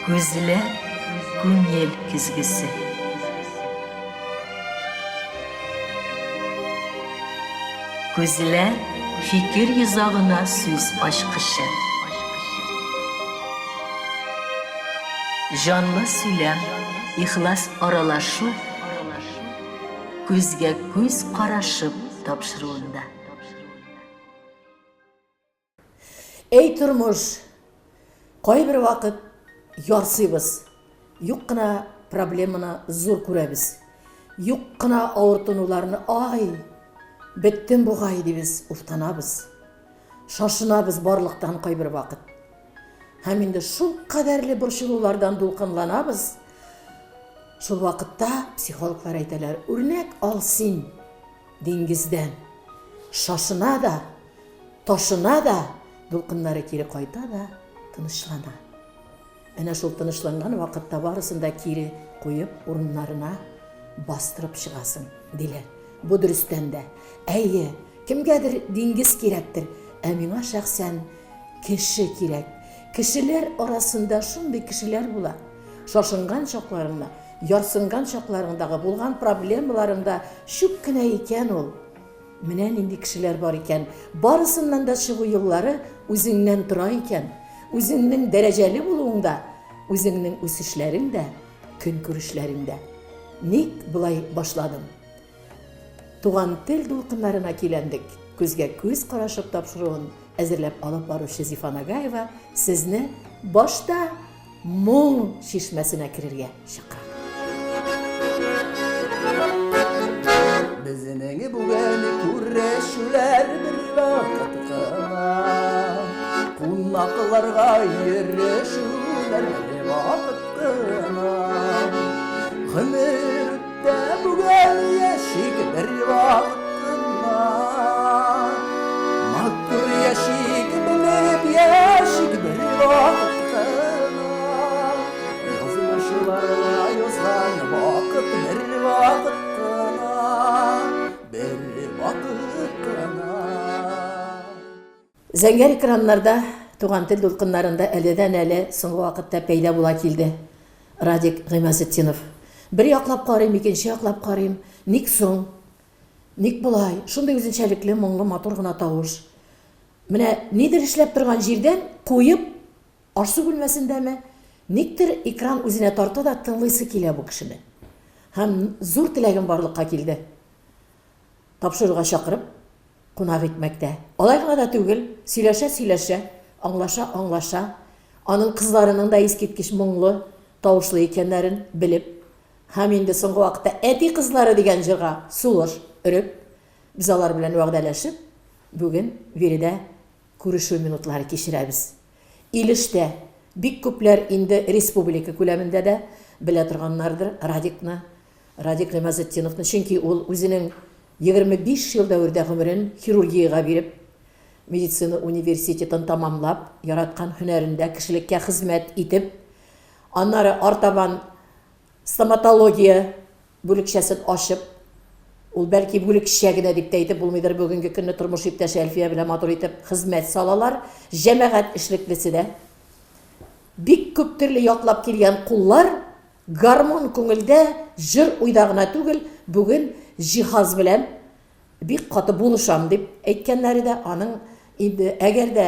Күзләр күңел көзгесе. Күзләр фикер йозагына сүз ачкычы. Җанлы сөйләм, ихлас аралашу күзгә күз карашып тапшыруында. Әй тормыш! Кайбер вакыт ярсыйбыз. Юк кына проблеманы зур күрәбез. Юк кына авыртынуларны ай, беттем бугай дибез, уфтанабыз. Шашынабыз барлыктан кайбер вакыт. Һәм инде шул кадәрле борчылулардан дулкынланабыз. Шул вакытта психологлар әйтәләр, үрнәк ал син диңгездән. Шашына да, Ташына да, дулкыннары кире кайта да, тынычлана. Әнә шул тынычланган вакытта барысын да кире куеп, урыннарына бастырып чыгасың, диләр. Бу дөрестән дә. Әйе, кемгәдер диңгез кирәктер, ә миңа шәхсән кеше кирәк. Кешеләр арасында шундый кешеләр була. Шашынган чакларыңда, ярсынган чакларыңдагы булган проблемаларың да чүп кенә икән ул. Менә нинди кешеләр бар икән. Барысыннан да чыгу юллары үзеңнән тора икән. Үзеңнең дәрәҗәле булуыңда, үзеңнең үсешләрең дә, көнкүрешләрең дә. Ник болай башладым? Туган тел дулкыннарына көйләндек. Күзгә күз карашып тапшыруын әзерләп алып баручы Зифа Нагаева сезне башта Моң чишмәсенә керергә чакыра. Безнең бүген күрешүләр бер вакыт кына. Кунакларга йөрешүләр бер вакыт кына. Гомер үтә бүген яшик бер вакыт кына. Матур яшик белеп яшик бер вакыт кына. Язмышларга язган вакыт бер вакыт кына. Бер вакыт кына. Зәңгәр экраннарда Туган тел дулкыннарында әледән-әле соңгы вакытта пәйда була килде Радик Гыймазетдинов. Бер яклап карыйм, икенче яклап карыйм, ник соң? Ник болай? Шундый үзенчәлекле, моңлы, матур гына тавыш. Менә нидер эшләп торган җирдән куеп, аш-су бүлмәсендәме, никтер экран үзенә тарта да тыңлыйсы килә бу кешене. Һәм зур теләгем барлыкка килде. Тапшыруга чакырып, кунак итмәктә. Алай гына да түгел, сөйләшә-сөйләшә, аңлаша-аңлаша, аның кызларының да искиткеч моңлы тавышлы икәннәрен белеп, һәм инде соңгы вакытта Әти кызлары дигән җырга сулыш өреп, без алар белән вәгъдәләшеп, бүген биредә күрешү минутлары кичерәбез. Илештә бик күпләр инде республика күләмендә дә белә торганнардыр Радикны. Радик Гыймазетдиновны, чөнки ул үзенең 25 ел дәвердә гомерен хирургиягә биреп, медицина университетын тәмамлап, яраткан һөнәрендә кешелеккә хезмәт итеп, аннары артабан стоматология бүлекчәсен ачып, ул бәлки бүлекчә генә дип тә әйтеп булмыйдыр, бүгенге көнне тормыш иптәше Әлфия белән матур итеп хезмәт салалар, җәмәгать эшлеклесе дә. Бик күп төрле яклап килгән куллар Гармун күңелдә, җыр уйда гына түгел, бүген җиһаз белән бик каты булышам дип әйткәннәре дә аның инде әгәр дә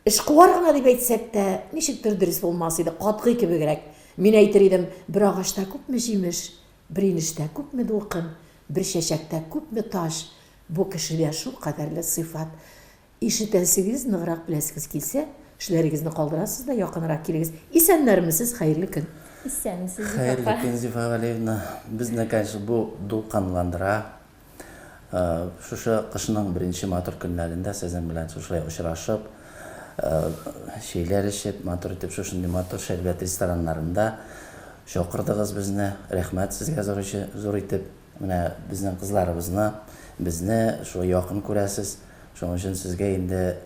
эшкуар гына дип әйтсәк тә, ничектер дөрес булмас иде, катгый кебегрәк. Мин әйтер идем, бер агачта күпме җимеш, бер инештә күпме дулкын, бер чәчәктә күпме таҗ, бу кешедә шулкадәрле сыйфат. Ишетәсегез, ныграк беләсегез килсә, эшләрегезне калдырасыз да якынрак килегез. Исәннәрмесез, хәерле көн! Исәнмесез, Зифа Хәерле апа. көн, Зифа Галиевна. Безне, конечно, бу дулкынландыра. Шушы кышның беренче матур көннәрендә сезнең белән шушылай очрашып, чәйләр эчеп, матур итеп шушындый матур Шәрбәт рестораннарында чакырдыгыз безне. Рәхмәт сезгә зур, зур итеп. Менә безнең кызларыбызны, безне шулай якын күрәсез. Шуның өчен сезгә инде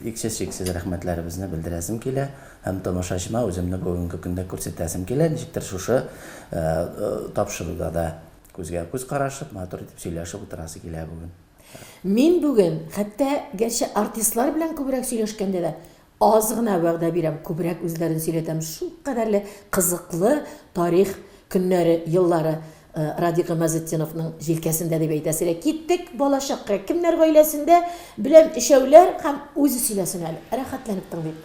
иксез-чиксез рәхмәтләребезне белдерәсем килә һәм тамашачыма үземне бүгенге көндә күрсәтәсем килә. Ничектер шушы тапшыруда да күзгә-күз карашып, матур итеп сөйләшеп утырасы килә бүген. Мин бүген, хәтта, гәрчә артистлар белән күбрәк сөйләшкәндә дә, Аз гына вәгъдә бирәм, күбрәк үзләрен сөйләтәм. Шулкадәрле кызыклы тарих көннәре, еллары Радик Гыймазетдиновның җилкәсендә дип әйтәсе дә. Киттек балачакка. Кемнәр гаиләсендә? Беләм, өчәүләр һәм үзе сөйләсен әле. Рәхәтләнеп тыңлыйк.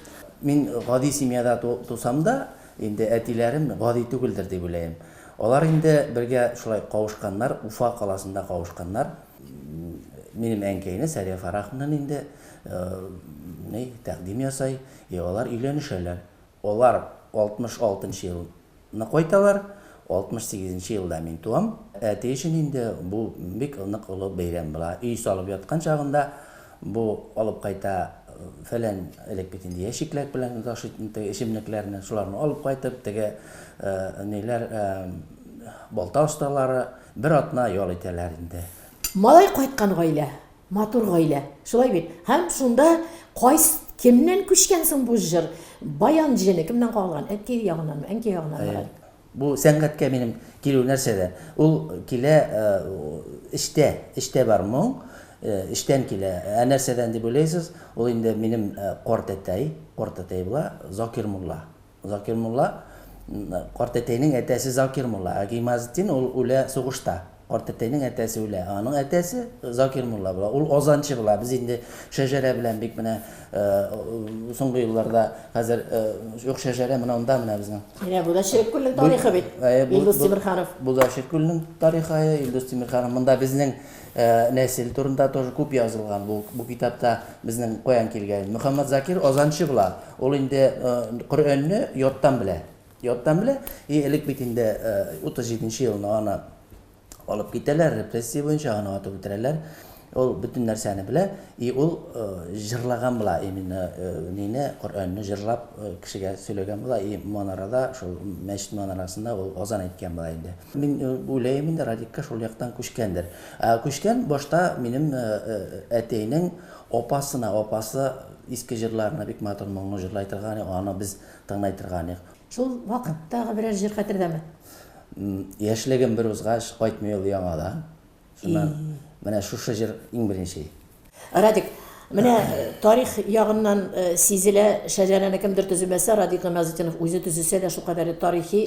Мин гади семьяда тусам да, инде әтиләрем гади түгелдер дип уйлыйм. Алар инде бергә шулай кавышканнар, Уфа каласында кавышканнар. Минем әнкәйне Сәрия Фәрраховнаны инде ни, тәкъдим ясай, и алар өйләнешәләр. Алар 66 нчы елны кайталар, 68 нче елда мин туам. Әти өчен инде бу бик нык олы бәйрәм була. Өй салып яткан чагында бу алып кайта фәлән, элек бит инде ящикләр белән ташый теге эчемлекләрне, шуларны алып кайтып, теге ниләр, балта осталары бер атна ял итәләр инде. Малай кайткан гаилә. Матур гаилә, шулай бит? Һәм шунда кайс, кемнән күчкән соң бу җыр? Баян җене кемнән кагылган? Әткәй ягыннанмы, әнкәй ягыннанмы? Әйе. Бу сәнгатькә минем килү нәрсәдә? Ул килә эчтә, эчтә бар моң, эчтән килә. Ә нәрсәдән дип уйлыйсыз? Ул инде минем картәтәй, картәтәй була, Закир мулла. Закир мулла, картәтәйнең әтәсе Закир мулла. Ә Гыймазетдин ул үлә сугышта. Картәтәйнең әтәсе үлә. Аның әтәсе Закир мулла була. Ул азанчы була. Без инде шәҗәрә белән бик менә соңгы елларда хәзер юк шәҗәрә менә анда менә безнең. Менә бу да Черек күлнең тарихы бит. Илдус Тимерханов. Бу да Черек күлнең тарихы, Илдус Тимерханов. Монда безнең Нәсел турында тоже күп язылган бу, бу китапта безнең каян килгән. Мөхәммәд Закир азанчы була. Ул инде Коръәнне яттан белә. Яттан белә. И элек бит инде 37 нче елны аны алып китәләр, репрессия буенча аны атып үтерәләр. Ул бөтен нәрсәне белә. И ул җырлаган була, именно нине, Коръәнне җырлап кешегә сөйләгән була. И манарада, шул мәчет манарасында ул азан әйткән була инде. Мин уйлыйм инде, Радикка шул яктан күчкәндер. Ә күчкән башта минем әтәйнең апасына, апасы иске җырларны бик матур моңлы җырлай торган, аны без тыңлай торган идек. Шул вакыттагы берәр җыр хәтердәме? Яшьлегем бер узгач, кайтмый ул яңадан. Шуннан менә шушы җыр иң беренче. Радик, менә тарих ягыннан сизелә, шәҗәрәне кемдер төземәсә, Радик Гыймазетдинов үзе төзесә дә шулкадәрле тарихи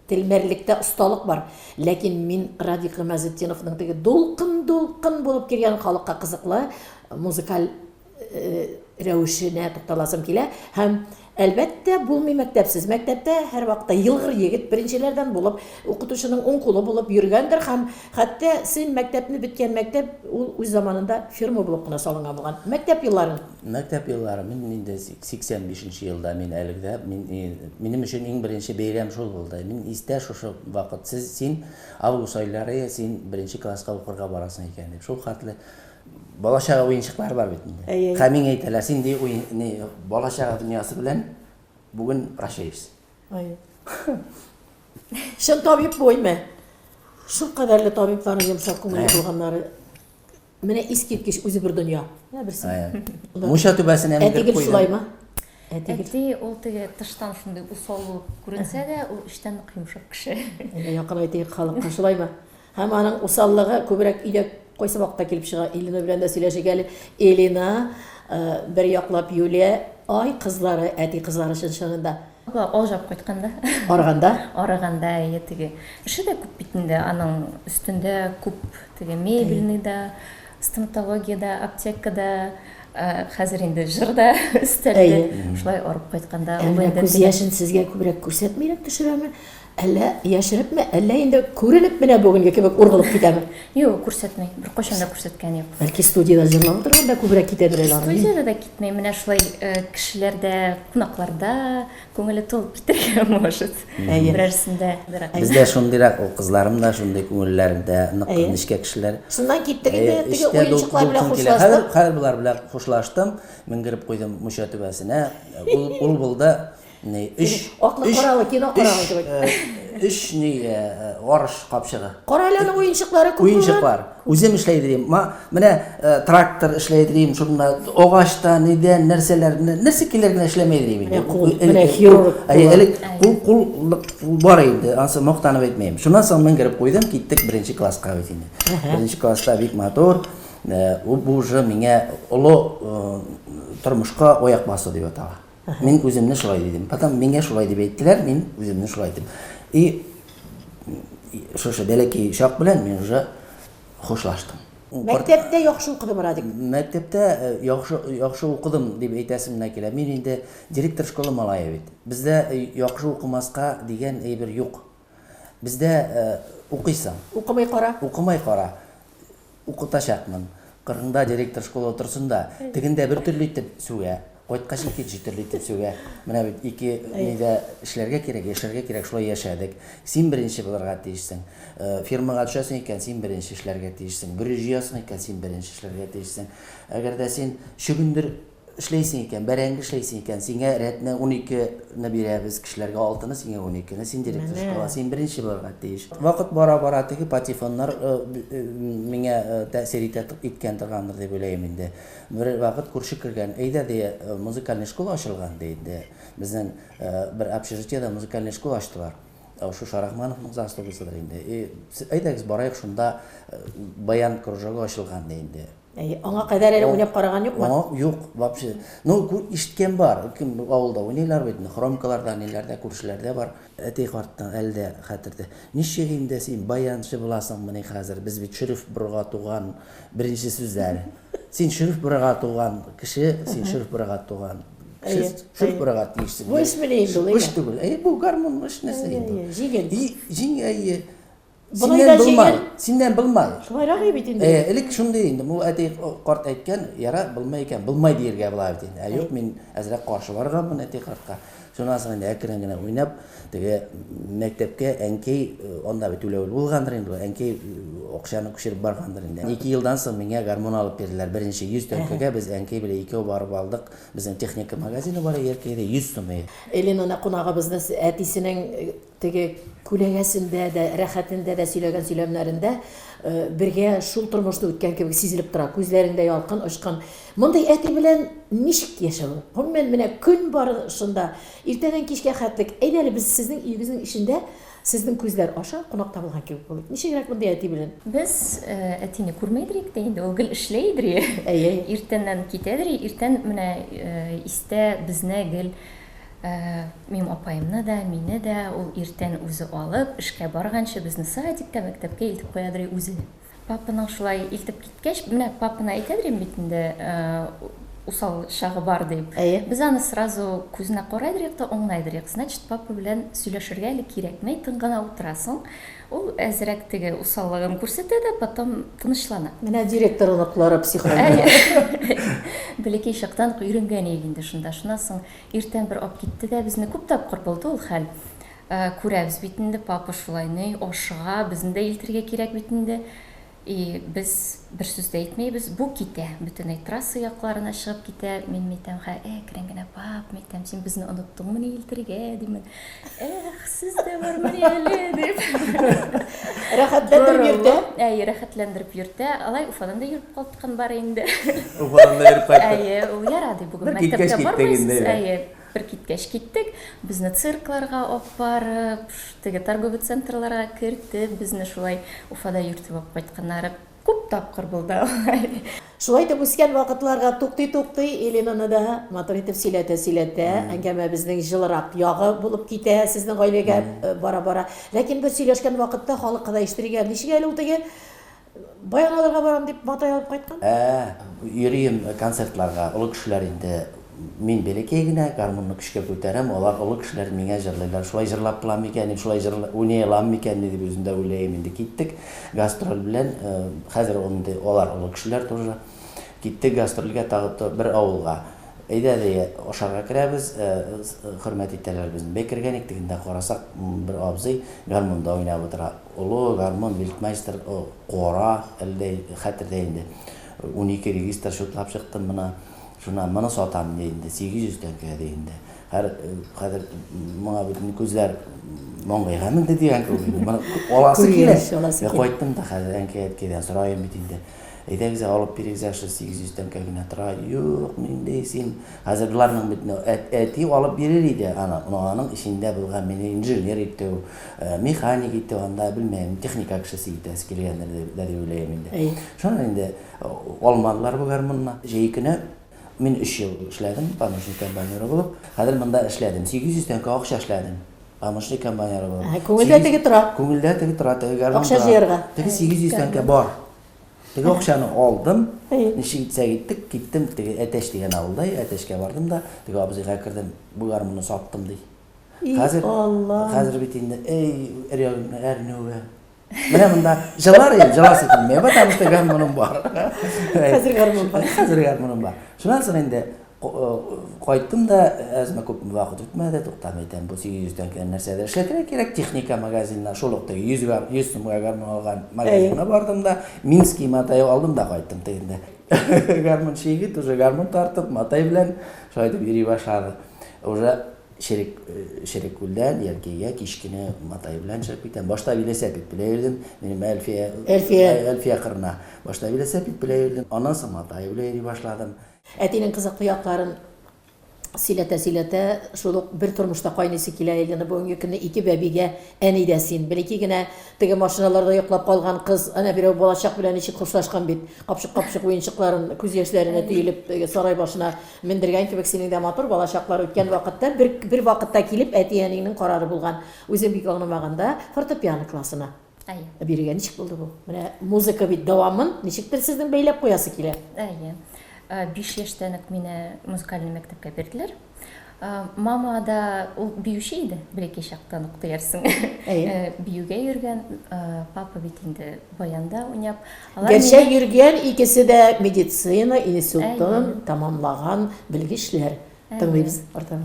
телмәрлектә осталык бар. Ләкин мин Радик Гыймазетдиновның теге дулкын-дулкын булып килгән халыкка кызыклы музыкаль рәвешенә тукталасым килә. Һәм, әлбәттә, булмый мәктәпсез. Мәктәптә һәрвакытта елгыр егет беренчеләрдән булып, укытучының уң кулы булып йөргәндер һәм хәтта син мәктәпне беткән мәктәп ул үз заманында фирма булып кына салынган булган. Мәктәп елларын. Мәктәп еллары, мин инде 85 нче елда мин әлегә, мин, минем өчен иң беренче бәйрәм шул булды. Мин истә шушы вакыт, сез, син август айлары, син беренче класска укырга барасың икән дип. Шул хәтле Бала-чага уенчыклары бар бит инде. Әйе. Һәм миңа әйтәләр, син ди уен, ни, бала-чага дөньясы белән бүген прощаешься. Әйе. Чын табиб бу, әйме? Шул кадәрле табибларның йомшак күңелле булганнары. Менә искиткеч үзе бер дөнья. Менә берсе. Әйе. Мунча түбәсенә Әти менгереп гел куйдым. шулаймы? Әти гел. Әти ул теге тыштан шундый усал булып күренсә дә, ул эчтән нык йомшак кеше. Әйдә якынайтыйк халыкка, шулаймы? Һәм аның усаллыгы күбрәк өйдә кайсы вакытта килеп чыга? Элина белән дә сөйләшик әле. Элина, бер яклап Юлия, ай кызлары, әти кызлары чын-чынында. Алҗап кайтканда. Арыганда? Арыганда, әйе, теге. Эше дә күп бит инде, аның өстендә күп теге мебельный да, стоматология да, аптека да, хәзер инде җыр да өстәлде. Шулай арып кайтканда ул инде. Күз яшен сезгә күбрәк күрсәтмирәк төшерәме? Әллә яшерепме, әллә инде күренеп менә бүгенге кебек ургылып китәме? Юк, күрсәтми. Беркайчан да күрсәткән юк. Бәлки студиядә җырлап утырганда күбрәк китәдер әле аның. Студиядә дә китми. Менә шулай кешеләрдә, кунакларда күңеле тулып китәргә может. Әйе. Берәрсендә. Бездә шундыйрак ул, кызларым да шундый күңелләрендә нык нечкә кешеләр. Шуннан киттек инде, теге уенчыклар белән хушлаштык. Хәзер болар белән хушлаштым, менгереп куйдым мунча түбәсенә. Ул булды. Ни, өч, Аклы өч, каралы кино караган өч, кебек. э, өч ни, э, арыш капчыгы. Кара әле аның уенчыклары күп булган. Уенчыклар. Үзем эшләй дим. Ма, менә э, трактор эшләй дим, шунда агачта, нидән, нәрсәләр, менә нәрсә килер генә эшләмәй дим инде. Менә кул, Элек- менә кул- хирург Әйе, була. элек кул, кул, кул бар инде, ансы мактанып әйтмәйм. Шуннан соң менгереп куйдым, киттек беренче класска бит инде. Беренче класста бик матур. Э, бу уже миңа олы э, тормышка аяк басу дип атала. Мин үземне шулай дидем. Потом миңа шулай дип әйттеләр, мин үземне шулай әйттем. И шушы бәләкәй чак белән мин уже хушлаштым. Мәктәптә яхшы укыдым, Радик. Мәктәптә э, яхшы яхшы укыдым дип әйтәсем генә килә. Мин инде директор школы малае бит. Бездә э, яхшы укымаска дигән әйбер юк. Бездә э, укыйсың. Укымый кара. Укымый кара. Укытачакмын. Кырыңда директор школа утырсын да, тегендә бер төрле итеп сүгә, кайткач икенче төрле итеп сүгә. Менә бит ике нидә эшләргә кирәк, яшәргә кирәк, шулай яшәдек. Син беренче булырга тиешсең. Фирмага төшәсең икән, син беренче эшләргә тиешсең. Бөре җыясың икән, син беренче эшләргә тиешсең. Әгәр дә син чөгендер эшләйсең икән, бәрәңге эшләйсең икән, сиңа рәтне уникене бирәбез, кешеләргә алтыны, сиңа уникене, син директор школа, син беренче булырга тиеш. Вакыт бара-бара теге патефоннар миңа тәэсир итә иткән торгандыр дип уйлыйм инде. Бер вакыт күрше кергән, әйдә, ди, музыкальный школа ачылган, ди инде. Безнең бер общежитиедә музыкальный школа ачтылар. Шушы Рахмановның заслугасыдыр инде. И, әйдәгез, бараек шунда, баян кружогы ачылган, ди инде. Әйе, аңа кадәр әле уйнап караган юкмы? Аңа юк, вообще. Ну, ишеткән бар. Кем авылда уйныйлар бит, хромкаларда, ниләрдә, күршеләрдә бар. Әти карттан әле дә хәтердә. Ничек инде син баянчы буласыңмыни хәзер? Без бит шөреф борга туган, беренче сүзләр. Син шөреф борга туган кеше, син шөреф борга туган. Шөреф борга тиешсең. Бу эшмени инде ул, Эш түгел. Әйе, бу гармун эш нәрсә инде. Җиңел. Җиңел, әйе. Болай да җиңел. Синнән булмай. Шулайрак бит инде. Э, элек шундый инде. Бу әти карт әйткән, яра, булмай икән, булмай диергә була бит инде. Ә юк, мин әзрәк каршы барганмын әти картка. Шуннан соң инде әкрен генә уйнап, теге мәктәпкә әнкәй э, анда бит түләүле булгандыр инде, әнкәй э, акчаны күчереп баргандыр инде. Ике елдан соң миңа гармун алып бирделәр. Беренче 100 тәңкәгә без әнкәй белән икәү барып алдык. Безнең техника магазины бар Яркәйдә 100 сум. Элинаны кунагыбызны әтисенең э, Теге күләгәсендә дә, рәхәтендә дә сөйләгән сөйләмнәрендә бергә шул тормышны үткән кебек сизелеп тора. Күзләреңдә ялкын, очкын. Мондый әти белән ничек яшәү? Гомумән, менә көн барышында, иртәдән кичкә хәтлек, әйдә әле без сезнең өегезнең эчендә сезнең күзләр аша кунакта булган кебек булыйк. Ничегрәк мондый әти белән? Без әтине күрмәйдерик тә инде, ул гел эшләйдер. Әйе. Иртәннән китәдер, иртән менә истә безне гел Минем апаемны да, мине дә ул иртән үзе алып, эшкә барганчы безне садикка, мәктәпкә илтеп куядыр үзе. Папаның шулай илтеп киткәч, менә папаны әйтәдер инде бит инде, усал чагы бар дип. Әйе. Без аны сразу күзенә карайдырык та аңлайдырык. Значит, папа белән сөйләшергә әле кирәкми, тын гына утырасың. Ул әзрәк теге усаллыгын күрсәтә дә, потом тынычлана. Менә директор оныклары психология. Бәләкәй чактан ук өйрәнгән идек инде шунда. Шуннан соң иртән бер ап китте дә безне күп тапкыр булды ул хәл. Күрәбез бит инде, папа шулай ни, ашыга, безне дә илтергә кирәк бит инде. И без бер сүз дә әйтмибез, бу китә, бөтенләй трасса якларына чыгып китә. Мин әйтәм, хә, әкрен генә, пап, әйтәм, син безне оныттыңмыни илтергә, димен. Эх, сез дә бармыни әле, дип. Рәхәтләндереп йөртә? Әйе, рәхәтләндереп йөртә. Алай Уфадан да йөреп кайткан бар инде. Уфадан да йөреп кайттык. Әйе, ул ярады, бүген мәктәпкә бармыйсыз, әйе. Бер киткәч киттек, безне циркларга алып барып, теге торговый центрларга кертеп, безне шулай Уфада йөртеп алып кайтканнары күп тапкыр булды алай. Шулай итеп үскән вакытларга туктый-туктый, Элинаны да матур итеп сөйләтә-сөйләтә, әңгәмәбезнең җылырак ягы булып китә сезнең гаиләгә бара-бара. Ләкин бер сөйләшкән вакытта халыкка да ишетергә, ничек әле ул теге Баян алырга барам дип матай алып кайткан. Ә, йөрим концертларга, олы кешеләр инде, мин бәләкәй генә, гармунны көчкә күтәрәм, алар олы кешеләр миңа җырлыйлар. Шулай җырлап була микән, шулай җырлый, уйный алам микәнни дип үзем дә уйлыйм инде. Киттек гастроль белән, хәзер инде алар олы кешеләр тоже. Киттек гастрольгә тагы бер авылга. Әйдә, ди, ашарга керәбез, хөрмәт итәләр безне. Бәй кергән идек, тегендә карасак, бер абзый гармунда уйнап утыра. Олы гармун, вельтмайстер, кара, әллә хәтердә инде. 12 регистр чутлап чыктым моны. Шуннан моны сатам, ди инде, 800 тәңкә, ди инде. Хәр, хәзер моңа бит күзләр маңгайга менде дигән кебек инде. Моны аласы килә. Кайттым да хәзер әнкәй-әткәйдән сорыйм бит инде. Әйдәгез, алып бирегез ә шул 800 тәңкә генә тора. Юк, нинди син. Хәзер боларның бит әти алып бирер иде аны. Но аның эчендә булган мине инженер итү, механик итү, анда белмәем, техника кешесе итәсе килгәндер дә дип уйлыйм инде. Шуннан инде алмадылар бу гармунны. Җәй көне Мин өч ел эшләдем помощник комбайнеры булып. Хәзер монда эшләдем. 800 тәңкә акча эшләдем. Помощник комбайнеры булып. Ә, күңелдә теге тора. Күңелдә теге тора, теге гармун Акча җыярга. Теге 800 тәңкә бар. Теге акчаны алдым. Ничек итсәк иттек, киттем теге Әтәч дигән авылда, Әтәчкә бардым да, теге абзыйга кердем, бу гармунны саттым ди. Хәзер, хәзер бит инде, эй, әрнүе. Менә монда җылар инде, җыласы килми, потому что гармуным бар. Хәзер гармун бар. Хәзер гармуным бар. Шуннан соң инде кайттым да, әзме күпме вакыт үтмәде, туктап әйтәм, бу 800 тәңкәне нәрсәдә эшләтергә кирәк, техника магазинына, шул ук теге 100 100 сумга гармун алган магазинга бардым да, Минский матай алдым да кайттым тегендә. Гармунчы егет уже гармун тартып, матай белән шулай итеп йөри башлады. Уже Черек, Череккүлдән Яркәйгә кич кенә матай белән чыгып китәм. Башта велосипед белән йөрдем. Минем Әлфия, Әлфия. Әлфия кырына. Башта велосипед белән йөрдем. Аннан соң матай белән йөри башладым. Әтинең кызыклы якларын сөйләтә-сөйләтә, шул ук бер тормышта кайныйсы килә Эльвина. Бүгенге көнне ике бәбигә әни дә син. Бер-ике генә теге машиналарда йоклап калган кыз, әнә берәү балачак белән ничек хушлашкан бит. Капчык-капчык уенчыкларын күз яшьләренә төелеп, теге сарай башына Мендергән кебек синең дә матур балачаклар үткән вакытта бер бер вакытта килеп әти-әниңнең карары булган. Үзең бик аңламаганда фортепиано классына Әйе. бирергә ничек булды бу? Менә музыка бит дәвамын ничектер сезнең бәйләп куясы килә. Әйе. 5 яшьтән үк мине музыкальный мәктәпкә бирделәр. Мама да ул биюче иде, бәләкәй чактан ук диярсең. Әйе. Биюгә йөргән, папа бит инде баянда уйнап. Алар Гәрчә мине йөргән икесе дә медицина институтын Әйе. тәмамлаган белгечләр. Әйе. Тыңлыйбыз артабан.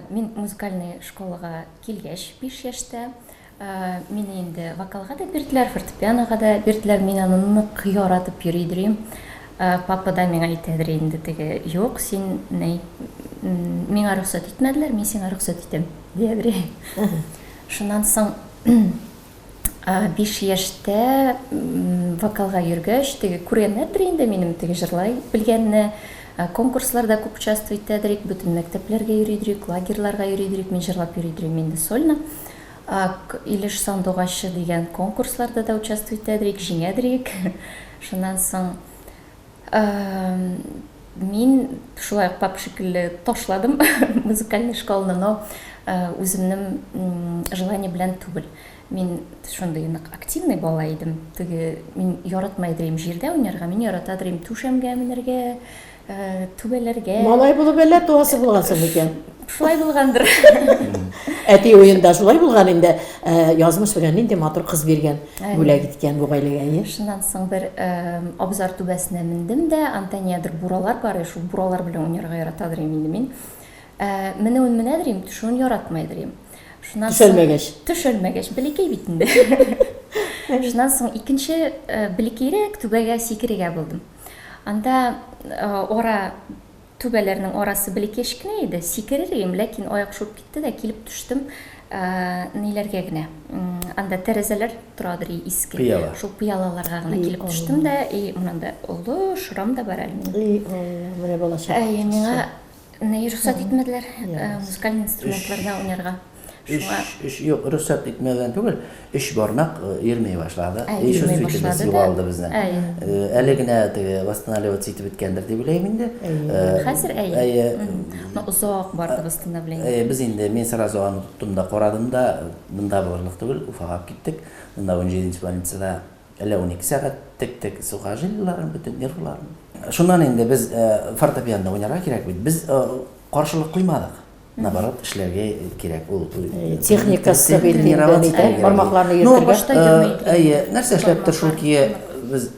Мин музыкальный школага килгәч, 5 яшьтә, мине инде вокалга да бирделәр, фортепианога да бирделәр. Мин аны нык яратып йөри идем. Папа да миңа әйтәдер инде теге, юк, син ни, миңа рөхсәт итмәделәр, мин сиңа рөхсәт итәм, диядер. Шуннан соң 5 яшьтә вокалга йөргәч, теге күргәннәрдер инде минем теге җырлай белгәнне, конкурсларда күп участвовать итәдер, бөтен мәктәпләргә йөридер, лагерьларга йөридер, мин җырлап йөридер инде сольно. Илеш сандугачы дигән конкурсларда да участвовать итәдер, җиңәдер. Шуннан соң мин шулай ук папа шикелле ташладым музыкальный школаны, но үземнең желание белән түгел. Мин шундый нык активный бала идем. Теге мин яратмай идем җирдә уйнарга, мин ярата идем түшәмгә менәргә, түбәләргә. Малай булып әллә туасы булгансың микән? Шулай булгандыр. Әти уенда шулай булган инде. Язмыш белән нинди матур кыз биргән, бүләк иткән бу гаиләгә, әйе. Шуннан соң бер абзар түбәсенә мендем дә, анда ниядер буралар бар, шул буралар белән уйнарга яратадыр инде мин. Менүен менәдер идем, төшүен яратмайдыр идем. Шуннан соң Төшәлмәгәч. Төшәлмәгәч, бәләкәй бит инде. Шуннан соң икенче бәләкәйрәк түбәгә сикерергә булдым. Анда ара түбәләрнең арасы бәләкәч кенә иде, сикерер идем, ләкин аяк шуып китте дә килеп төштем ниләргә генә. Анда тәрәзәләр торадыр иске. Пыяла. Шул пыялаларга гына килеп төштем дә, и монда олы шрам да бар әле минем. И Алла, менә балачак. Әйе, миңа Ни рөхсәт итмәделәр музыкаль инструментларда уйнарга. Өч, өч, юк, рөхсәт итмәүдән түгел, өч бармак йөрми башлады. Ә, йөрми башлады да. Югалды безнең. Әле генә теге восстанавливаться итеп беткәндер дип уйлыйм инде. Хәзер әйе. Әйе. Но озак барды восстановление. Әйе, без инде, мин сразу аны тоттым да карадым да, монда булырлык түгел, Уфага алып киттек. Монда 17 больницада Әллә 12 сәгать тек-тек сухожилиеларын, бөтен нервларын. Шуннан инде без фортепианада уйнарга кирәк бит. Без каршылык куймадык. Наоборот, эшләргә кирәк. Ул техникасы бит инде, бармакларны йөртергә. Башта йөрми. Әйе, нәрсә эшләп тор шул көе без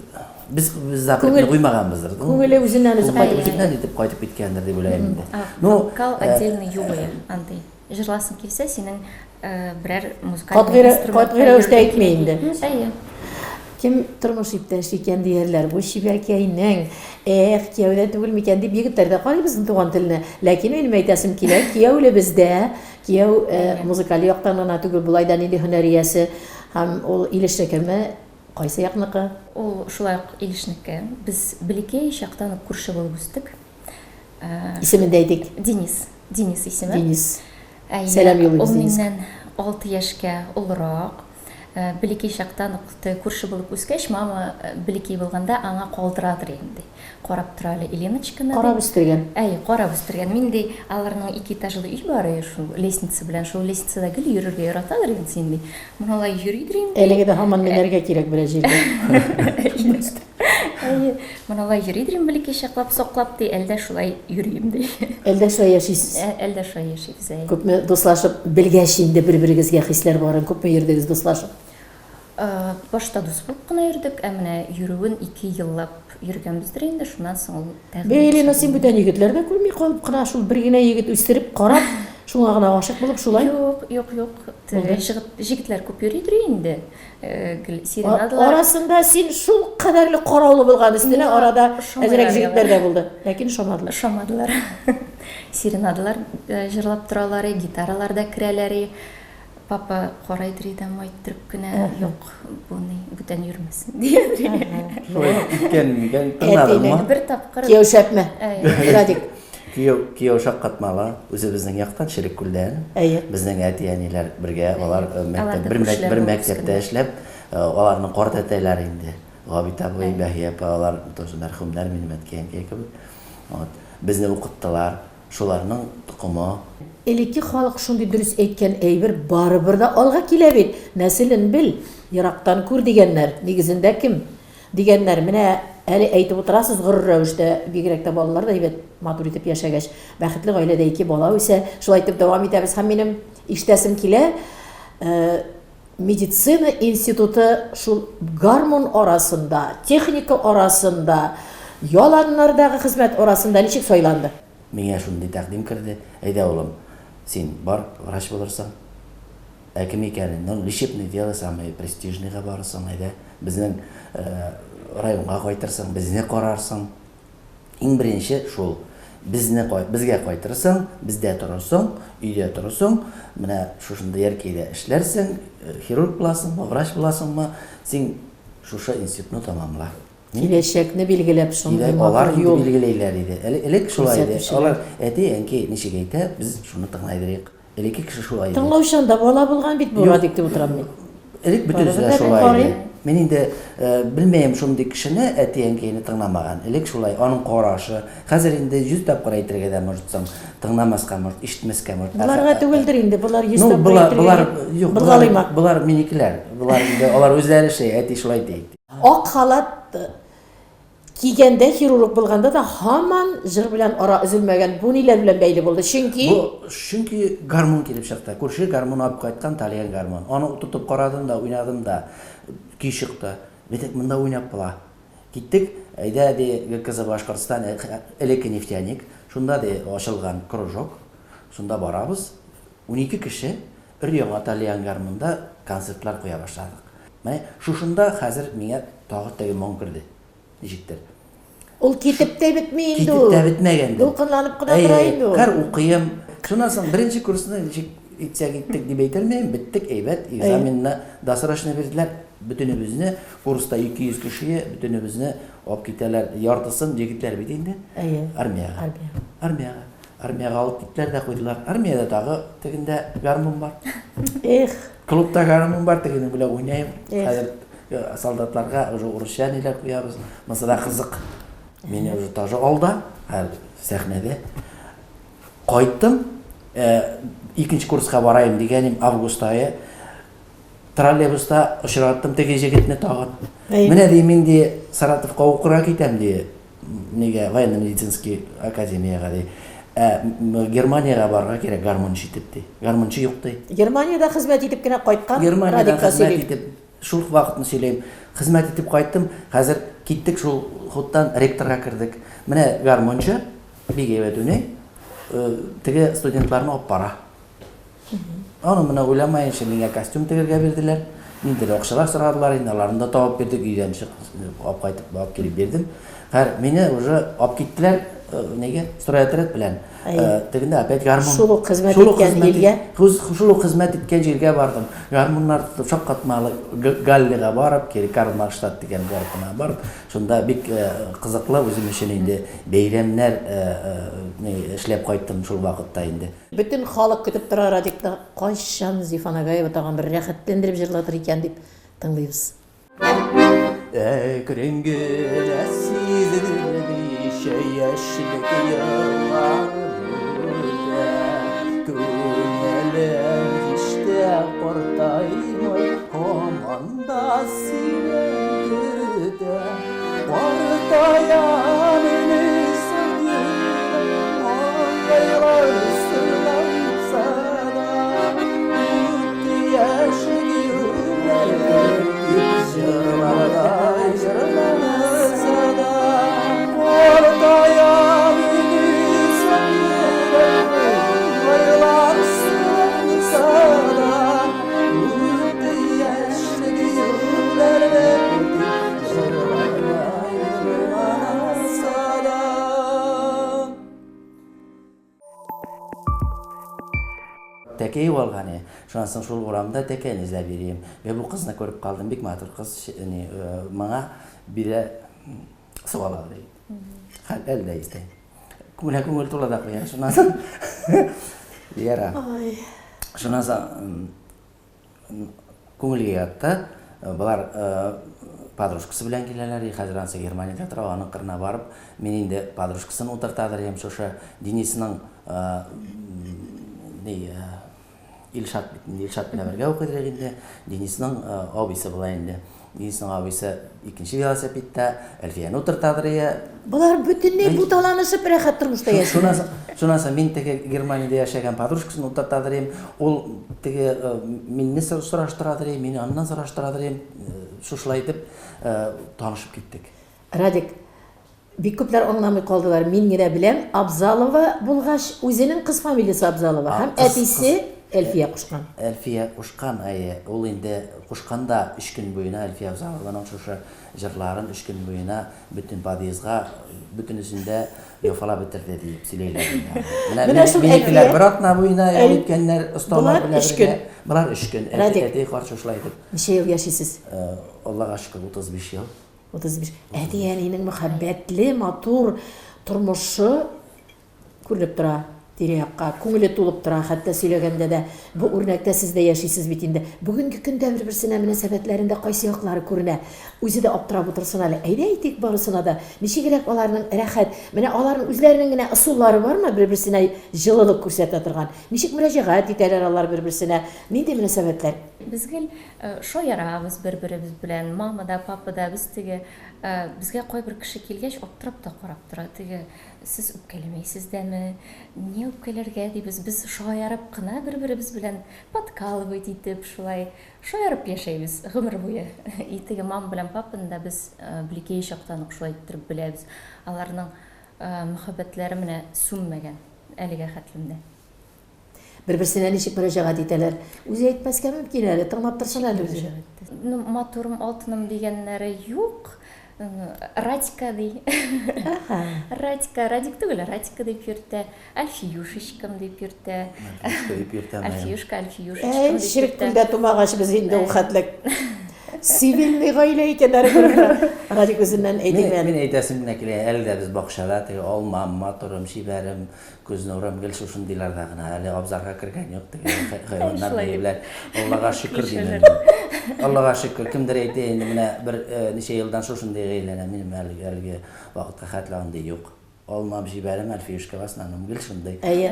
без без запретны куймаганбыздыр. Күңеле үзеннән үзе кайтып Үзеннән итеп кайтып киткәндер дип уйлыйм инде. Ну, вокал отдельный югы андый. Җырласың килсә, синең берәр музыкаль инструмент. Катгый рәвештә әйтми инде. Әйе. Кем тормыш иптәше икән диярләр, бу чибәркәйнең, эх, кияүдә түгел микән дип егетләр дә карый безнең туган телне. Ләкин минем әйтәсем килә, кияүле бездә, кияү музыкаль яктан гына түгел, болай да нинди һөнәр иясе һәм ул Илешнекеме, кайсы якныкы? Ул шулай ук Илешнеке. Без бәләкәй чактан ук күрше булып үстек. Исемен дә әйтик. Денис. Денис исеме. Денис. Сәлам юллыйбыз Ул миннән 6 яшькә олырак. Бәләкәй чактан ук теге күрше булып үскәч, мама бәләкәй булганда аңа калдырадыр инде. Карап тора әле Еленочканы. Карап үстергән. Әйе, карап үстергән. Мин ди, аларның ике этажлы өй бар, шул лестница белән, шул лестницада гел йөрергә яратадыр инде син ди. Менә алай йөридер инде. Әлегә дә һаман менәргә кирәк берәр җиргә. Әйе, менә алай йөридер инде бәләкәй чаклап, саклап ди, әлдә шулай йөрим ди. Әлдә шулай яшисез. Әлдә шулай яшибез, әйе. Күпме дуслашып белгәч инде бер-берегезгә хисләр барын, күпме йөрдегез дуслашып? Башта дус булып кына йөрдек, ә менә йөрүен ике еллап йөргәнбездер инде, шуннан соң ул тәкъдим Бәй, Елена, син бүтән егетләр дә күрми калып кына, шул бер генә егет үстереп карап, шуңа гына гашыйк булып шулай? Юк, юк, юк. Җегетләр күп йөридер инде. Гел серенадалар. Арасында син шул кадәрле караулы булган өстенә арада әзрәк җегетләр дә булды. Ләкин ошамадылар. Ошамадылар. Серенадалар җырлап торалар, гитаралар да керәләр. Папа карайдыр иде, иттереп кенә, юк, бу ни, бүтән йөрмәсен, диядер. Шулай иткән микән, тыңладыңмы? Бер тапкыр. Кияү шәпме? Радик. Кияү, кияү шаккатмалы, үзебезнең яктан, Череккүлдән. Әйе. Безнең әти-әниләр бергә, алар мәктәп, бер, бер мәктәптә эшләп, аларның карт әтәйләре инде. Габит абый, Бәһия апа, алар тоже мәрхүмнәр, минем әткәй-әнкәй кебек. Вот. Безне укыттылар. Шуларның токымы. Элекке халык шундый дөрес әйткән әйбер барыбер дә алга килә бит. Нәселен бел, ерактан күр дигәннәр. Нигезендә кем? Дигәннәр. Менә әле әйтеп утырасыз горур рәвештә, бигрәк тә балалар да әйбәт, матур итеп яшәгәч. Бәхетле гаиләдә ике бала үсә. Шулай итеп дәвам итәбез. Һәм минем ишетәсем килә, медицина институты шул гармун арасында, техника арасында, яланнардагы хезмәт арасында ничек сайланды? Миңа шундый тәкъдим керде, әйдә, улым, син бар, врач булырсың. Ә кем икәнен, ну, лечебное дело самое престижныйга барырсың, әйдә, безнең районга кайтырсың, безне карарсың. Иң беренче шул, безне безгә кайтырсың, бездә торырсың, өйдә торырсың, менә шушында Яркәйдә эшләрсең, хирург буласыңмы, врач буласыңмы, син шушы институтны тәмамла. Киләчәкне билгеләп шундый матур юл. Алар инде билгеләйләр иде. Элек шулай иде. Алар әти, әнкәй ничек әйтә, без шуны тыңлайдырыйк. Элекке кеше шулай иде. Тыңлаучан да бала булган бит бу, Радик дип утырам мин. Элек бөтенесе дә шулай иде. Мин инде белмәем шундый кешене, әти-әнкәйне тыңламаган. Элек шулай, аның карашы. Хәзер инде 100 тапкыр әйтергә дә может соң, тыңламаска может, ишетмәскә может. Боларга түгелдер инде, болар 100 тапкыр әйтергә. Юк, болар, болар минекеләр. Болар инде алар үзләре шәй, әти шулай ди. Ак халат Кигәндә, хирург булганда да һаман җыр белән ара өзелмәгән. Бу ниләр белән бәйле булды? Чөнки. Бу, чөнки гармун килеп чыкты. Күрше гармун алып кайткан, тальян гармун. Аны тотып карадым да, уйнадым да. Көй чыкты. Битек монда уйнап була. Киттек, әйдә, ди, ГКЗ Башкортстан, элекке нефтяник. Шунда, ди, ачылган кружок. Шунда барабыз. 12 кеше өр-яңа тальян гармунда концертлар куя башладык. Менә шушында хәзер миңа тагы теге моң керде. Ничектер. Ул китеп тә бетми инде ул. Китеп тә бетмәгәндер. Дулкынланып кына тора инде ул. Хәр укыйм. Шуннан соң беренче курсны ничек итсәк иттек дип әйтәлмәйм, беттек, әйбәт, экзаменны досрочно бирделәр. Бөтенебезне, курста 200 кеше, бөтенебезне алып китәләр. Яртысын егетләр бит инде. Армиягә. Армиягә. Армиягә. Армиягә алып киттеләр дә куйдылар. Армиядә тагы тегендә гармун бар. Эх. Клубта гармун бар, тегенең белән уйныйм. Хәзер э, солдатларга уже урысча ниләр куябыз. Монысы да кызык. Мине уже тоже алда, хәзер сәхнәдә. Кайттым, э, икенче курска барайым дигәнем август ае. Троллейбуста очраттым теге җегетне тагын. Менә ди, мин ди Саратовка укырга китәм ди. Нигә военно-медицинский академиягә ди. Ә Германиягә барырга кирәк гармунчы итеп ди. Гармунчы юк ди. Германиядә хезмәт итеп кенә кайткан Германиядә хезмәт итеп, шул вакытны сөйләйм. Хезмәт итеп кайттым. Хәзер киттек шул хуттан ректорга кердек. Менә гармунчы бик әйбәт уйный. Теге студентларны алып бара. Аны моны уйламаенча миңа костюм тегергә бирделәр. Ниндидер акчалар сорадылар инде, аларны да табып бирдек, өйдән чыгып, алып кайтып, алып килеп бирдем. Хәер, мине уже алып киттеләр. нигә стройотряд белән. Тегендә опять гармун. Шул ук хезмәт иткән илгә. Шул ук хезмәт иткән җиргә бардым. Гармуннар тотып шаккатмалы Галлига барып, кире Карл Марксштадт дигән городына барып, шунда бик кызыклы үзем өчен инде бәйрәмнәр эшләп кайттым шул вакытта инде. Бөтен халык көтеп тора Радикны, кайчан Зифа Нагаева тагын бер рәхәтләндереп җырлатыр икән дип тыңлыйбыз. Әкрен генә сизелмичә яшьлек еллар үтә. Күңелем һич тә картаймый, һаман да сине көтә. Картаям инде маңгайлар сырланса да, үтте яшьлек еллар дип җырлардай җырланса да, картаям инде маңгайлар сырланса да, үтте яшьлек еллар дип җырлардай җырланса да. Тәкәй югалган и. Шуннан соң шул урамда тәкәйне эзләп йөрим. Мин бу кызны күреп калдым, бик матур кыз, ни, моңа бирә су ала ди. Хәл әле дә истә. Күңелә күңел тула да куя. Шуннан соң Яра. Шуннан соң Күңелгә ятты. Болар подружкасы белән киләләр, и хәзер анысы Германиядә тора, аның кырына барып, мин инде подружкасын утыртадыр идем, шушы Денисның ни Илшат бит инде, Илшат белән бергә укыйдыр инде, Денисның абыйсы була инде. Денисның абыйсы икенче велосипедта, Әлфияне утыртадыр ие. Болар бөтенләй буталанышып рәхәт тормышта яшиләр. Шуннан соң мин теге Германиядә яшәгән подружкасын утыртадыр идем. Ул теге мине сораштырадыр иде, мин аннан сораштырадыр идем. Шушылай итеп танышып киттек. Радик, бик күпләр аңламый калдылар. Мин генә беләм, Абзалова булгач, үзенең кыз фамилиясе Абзалова һәм әтисе Әлфия кушкан. Әлфия кушкан, әйе. Ул инде кушкан да өч көн буена Әлфия Абзалованың шушы җырларын өч көн буена бөтен подъездга, бөтенесендә яфалап бетерде диеп сөйләйләр инде. Менә Менә шул минекеләр Әлфия. бер атна буена ял иткәннәр осталар Болар белән өч бергә. көн. Болар өч көн. Әти, Радик. әти карт шушылай итеп. Ничә ел яшисез? Аллага шөкер, 35 ел. 35. Әти-әнинең мәхәббәтле, матур тормышы күренеп тора тирә-якка, күңеле тулып тора, хәтта сөйләгәндә дә. Бу үрнәктә сез дә яшисез бит инде. Бүгенге көндә бер-берсенә мөнәсәбәтләрендә кайсы яклары күренә? Үзе дә аптырап утырсын әле. Әйдә әйтик барысына да. Ничегрәк аларның рәхәт? Менә аларның үзләренең генә ысуллары бармы бер-берсенә җылылык күрсәтә торган? Ничек мөрәҗәгать итәләр алар бер-берсенә? Нинди мөнәсәбәтләр? Без гел Шаярабыз бер-беребез белән, мама да, папа да, без теге, безгә кайбер кеше килгәч, аптырап та карап тора, теге, сез үпкәләмәйсез дәме, ни үпкәләргә дибез, без шаярып кына бер-беребез белән подкалывать итеп, шулай шаярып яшәйбез гомер буе. И теге мама белән папаны да без блекей чактан ук шулай иттереп беләбез. Аларның мәхәббәтләре менә сүнмәгән әлегә хәтлем дә. Бер-берсенә ничек мөрәҗәгать итәләр? Үзе әйтмәскә мөмкин әле, тыңлап торсын әле үзе. Ну, матурым, алтыным дигәннәре юк. Радька ди. Радька, Радик түгел, Радька дип йөртә. Альфиюшечкам дип йөртә. Альфиюшка дип йөртә. Альфиюшка, Альфиюшечкам дип йөртә. Черек күлдә тумагач без инде ул хәтлек цивильный гаилә икәннәре күренә. Радик үзеннән әйтик әле. Мин әйтәсем генә килә, әле дә без бакчада теге алмам, матурым, чибәрем, Күз нурым гел шушындыйларда гына, әле абзарга кергән юк теге хайваннар ни белән. Аллага шөкер дим инде. Аллага шөкер, кемдер әйтә инде менә бер ничә елдан шушындый гаиләне минем әлеге әлеге вакытка хәтле андый юк. Алмам җибәрем, Әлфиюшка в основном гел шундый. Әйе.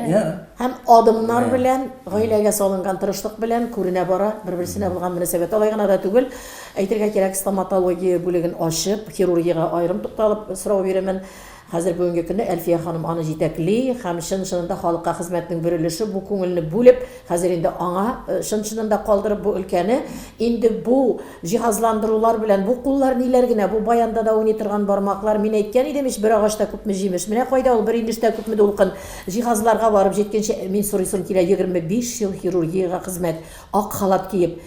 Һәм адымнар белән, гаиләгә салынган тырышлык белән күренә бара бер-берсенә булган мөнәсәбәт. Алай гына да түгел, әйтергә кирәк, стоматология бүлеген ачып, хирургиягә аерым тукталып сорау бирәмен. Хәзер бүгенге көндә Әлфия ханым аны җитәкли һәм чын-чынында халыкка хезмәтнең бер өлеше бу күңелне бүлеп, хәзер инде аңа чын-чынында калдырып бу өлкәне, инде бу җиһазландырулар белән, бу куллар ниләр генә, бу баянда да уйный торган бармаклар, мин әйткән идем ич, бер агачта күпме җимеш, менә кайда ул, бер инештә күпме дулкын, җиһазларга барып җиткәнче, мин сорыйсым килә, 25 ел хирургиягә хезмәт, ак халат киеп,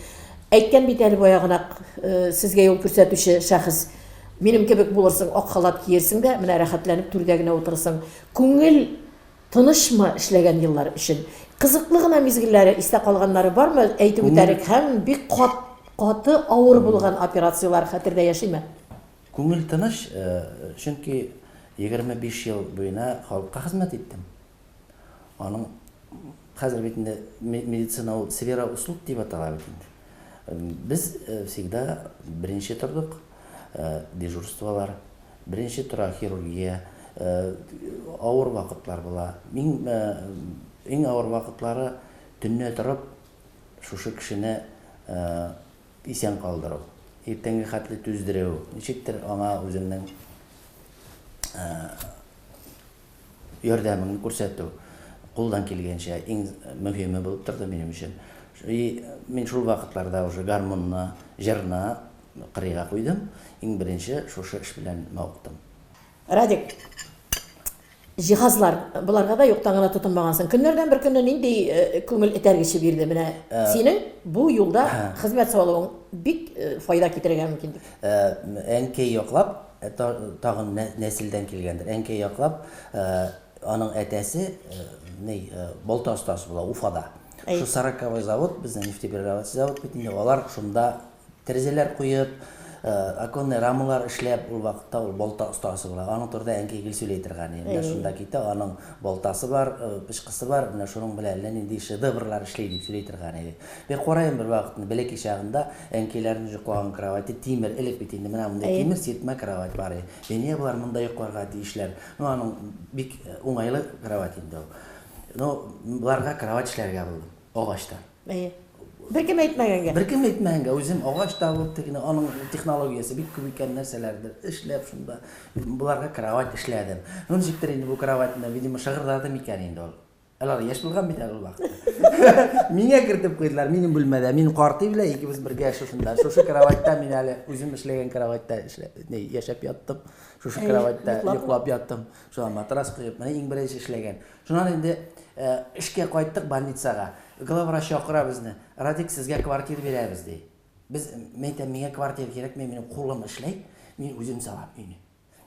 әйткән бит әле баягынак сезгә юл күрсәтүче шәхес. Минем кебек булырсың, ак халат киерсең дә, менә рәхәтләнеп түрдә генә утырырсың. Күңел тынычмы эшләгән еллар өчен? Кызыклы гына мизгелләре, истә калганнары бармы? Әйтеп үтәрлек һәм бик кат, каты авыр булган операцияләр хәтердә яшиме? Күңел тыныч, чөнки 25 ел буена халыкка хезмәт иттем. Аның хәзер бит инде медицина ул сфера услуг дип атала бит инде. Без всегда беренче тордык, дежурстволар, беренче тора хирургия, авыр вакытлар була. Иң иң авыр вакытлары төнлә торып шушы кешене исән калдыру, иртәнге хәтле түздерү, ничектер аңа үзеңнең ярдәмеңне күрсәтү кулдан килгәнчә иң мөһиме булып торды минем өчен. И мин шул вакытларда уже гармунны, җырны кырыйга куйдым. Иң беренче шушы эш белән мавыктым. Радик, җиһазлар, боларга да юктан гына тотынмагансың. Көннәрдән бер көнне нинди күңел этәргече бирде менә синең бу юлда хезмәт салуың бик файда китерергә мөмкин дип? Әнкәй яклап, тагын нәселдән килгәндер. Әнкәй яклап, аның әтәсе ни, балта остасы була Уфада. Шул сороковой завод, безнең нефтеперерабатывающий завод бит инде, алар шунда тәрәзәләр куеп, оконный рамалар эшләп, ул вакытта ул балта остасы була. Аның турында әнкәй гел сөйли торган иде. Менә шунда китә, аның балтасы бар, пычкысы бар, менә шуның белән әллә нинди шедеврлар эшли дип сөйли торган иде. Мин карыйм бер вакытны, бәләкәй чагында әнкәйләрнең йоклаган кровате тимер, элек бит инде менә мондый тимер сиртмә кровать бар иде. Ә нигә болар монда йокларга тиешләр? Ну, аның бик уңайлы кровать инде ул. Ну, боларга кровать эшләргә булдым, агачтан. Әйе. Беркем әйтмәгәнгә. Беркем әйтмәгәнгә, үзем агач табып, тегене, аның технологиясе бик күп икән, нәрсәләрдер эшләп шунда боларга кровать эшләдем. Ну, ничектер инде бу кроватьны, видимо, шыгырдады микән инде ул. Алар яшь булган бит әле ул вакытта. Миңа кертеп куйдылар, минем бүлмәдә. Мин карты белән икебез бергә шушында. Шушы кроватьта мин әле үзем эшләгән кроватьта яшәп яттым. Шушы кроватьта йоклап яттым. Шуңа матрас куеп, менә иң беренче эшләгән. Шуннан инде эшкә кайттык больницага. Главврач чакыра безне. Радик, сезгә квартира бирәбез, ди. Без, мин әйтәм, миңа квартира кирәкми, минем кулым эшләй, мин үзем салам өйне.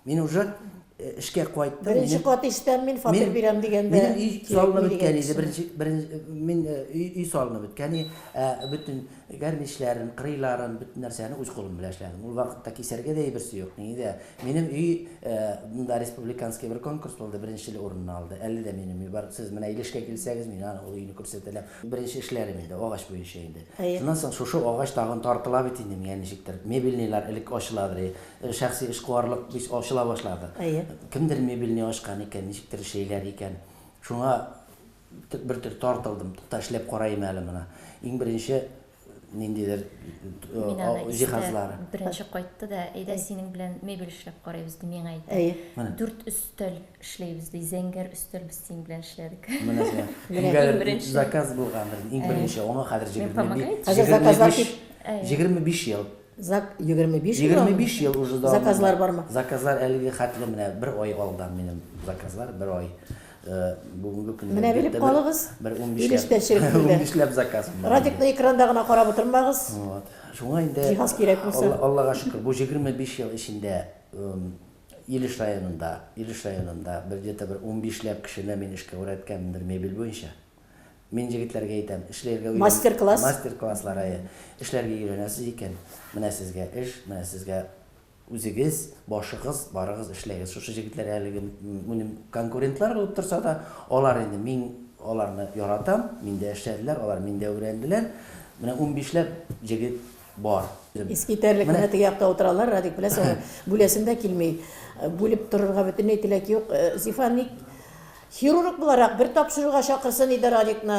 Мин уже эшкә кайттым. Беренче кат ишетәм мин фатир бирәм дигәндә. Минем өй салынып беткән иде. Беренче, беренче, мин өй, өй салынып беткән иде. Ә бөтен гәрничләрен, кырыйларын, бөтен нәрсәне үз кулым белән эшләдем. Ул вакытта кисәргә дә әйберсе юк, ни дә. Минем өй монда республиканский бер конкурс булды, беренче урынны алды. Әле дә минем өй бар. Сез менә Илешкә килсәгез, мин аны ул өйне күрсәтәләм. Беренче эшләрем инде, агач буенча инде. Шуннан соң шушы агач тагын тартыла бит инде миңа ничектер. Мебельныйлар элек ачыладыр. Шәхси эшкуарлык бит ачыла башлады. Әйе. Кемдер мебельне ачкан икән, ничектер эшлиләр икән. Шуңа бер төр тартылдым. Тукта, эшләп карыйм әле моны. Иң беренче ниндидер Мин аны истә җиһазлар. беренче кайтты да, әйдә синең белән мебель эшләп карыйбыз, ди, миңа әйтә. Әйе. Менә. Дүрт өстәл эшләйбез, ди, зәңгәр өстәл без синең белән эшләдек. Менә сиңа. Менә. Кемгәдер Иң беренче. заказ булгандыр. Иң беренче. Аңа хәзер Мин 25 помогать? Хәзер заказлар күп. 25 ел. Зак 25 ел. 25 ел уже дәвамында. Заказлар бармы? Заказлар әлеге хәтле менә бер ай алдан минем заказлар, бер ай. Бүгенге көндә Менә белеп калыгыз. Бер 15 Илештә черек күлдә. 15 ләп заказ бар. Радикны экранда гына карап утырмагыз. Вот. Шуңа инде Җиһаз кирәк булса. Аллага шөкер, бу 25 ел эчендә Илеш районында, Илеш районында бер где-то бер 15 ләп кешене мин эшкә өйрәткәнмендер мебель буенча. Мин җегетләргә әйтәм, эшләргә өйрән. Мастер-класс. Мастер-класслар, әйе. Эшләргә өйрәнәсез икән, менә сезгә эш, менә сезгә үзегез, башыгыз, барыгыз эшләгез. Шушы җегетләр әлеге минем конкурентлар булып торса да, алар инде мин аларны яратам, миндә эшләделәр, алар миндә өйрәнделәр. Менә унбишләп җегет бар. Искитәрлек, менә теге якта утыралар, Радик, беләсеңме, бүләсем дә килми. Бүлеп торырга бөтенләй теләк юк. Зифа, ник Хирург буларак бер тапшыруга чакырсын иде Радикны,